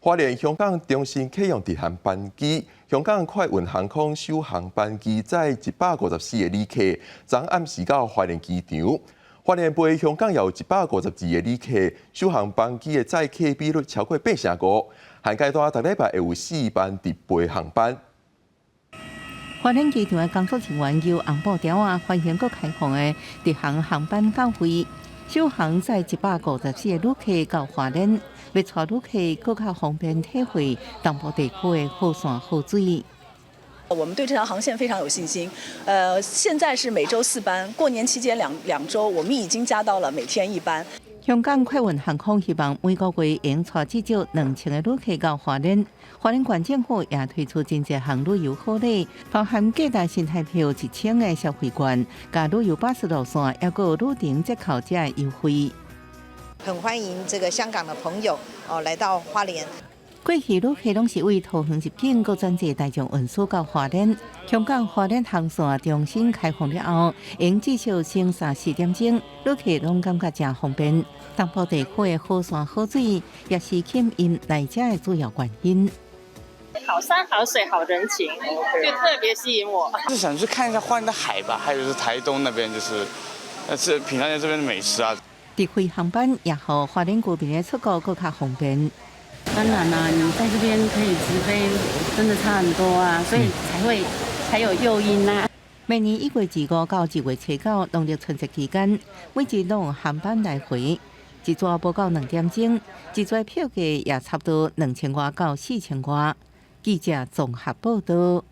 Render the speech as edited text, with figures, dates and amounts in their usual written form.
花蓮香港重新啟用直航班機，香港快運航空首航班機載154個旅客，昨暗時到花蓮機場。花蓮飛香港有152個旅客，首航班機的載客比率超過八成五。現階段逐禮拜會有四班直飛航班。花蓮機場的工作人員由紅布條仔歡迎閣開放的直航航班到位，首航載154個旅客到花蓮，欲帶旅客閣較方便體會東部地區的好山好水。我們對這條航線非常有信心。現在是每週四班，過年期間兩週，我們已經加到了每天一班。香港快運航空希望每個月會帶至少2000個旅客到花蓮。花蓮縣政府也推出真濟項旅遊好禮，包含價值新台票1000的消費券、佮旅遊巴士路線，抑閣有旅程折扣這優惠。很歡迎這個香港的朋友哦來到花蓮。過去旅客攏是對桃園入境，閣轉坐大眾運輸到花蓮。香港花蓮航線重新開放了後，用至少省三四點鐘，旅客攏感覺誠方便。東部地區的好山好水，也是吸引來遮的主要原因。好山好水好人情，就特別吸引我。是想去看一下花蓮的海吧，還有就是台東那邊，就是是品嘗一下這邊的美食啊。直飛航班也予花蓮居民的出國閣較方便。當然啦，你在這邊可以直飛，真的差很多啊，所以才會才有誘因啊。明年1月25到2月初9，農曆春節期間，每日攏有航班來回，一逝無夠2點鐘，一逝票價也差不多2000外到4000外。記者綜合報道。